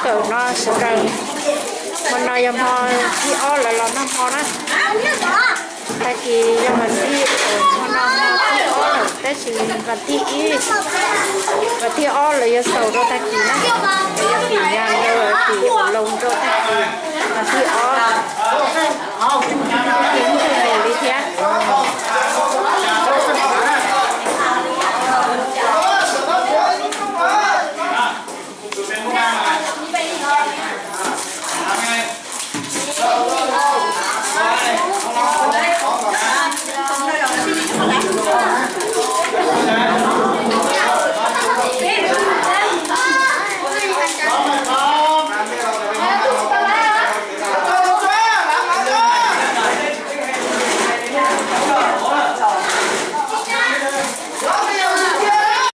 Kawm no sawv daws, hmo no yog hmo thib ob lawv los noj hmo na. Tag kis yog vas thib, hmo no hmo thib ob lawm tab sis vas thib ib, vas thib ob lawv yuav xaus rau tag kis na. Lawv yuav tim nyas rau tim ua loos rau tag kis vas thib ob.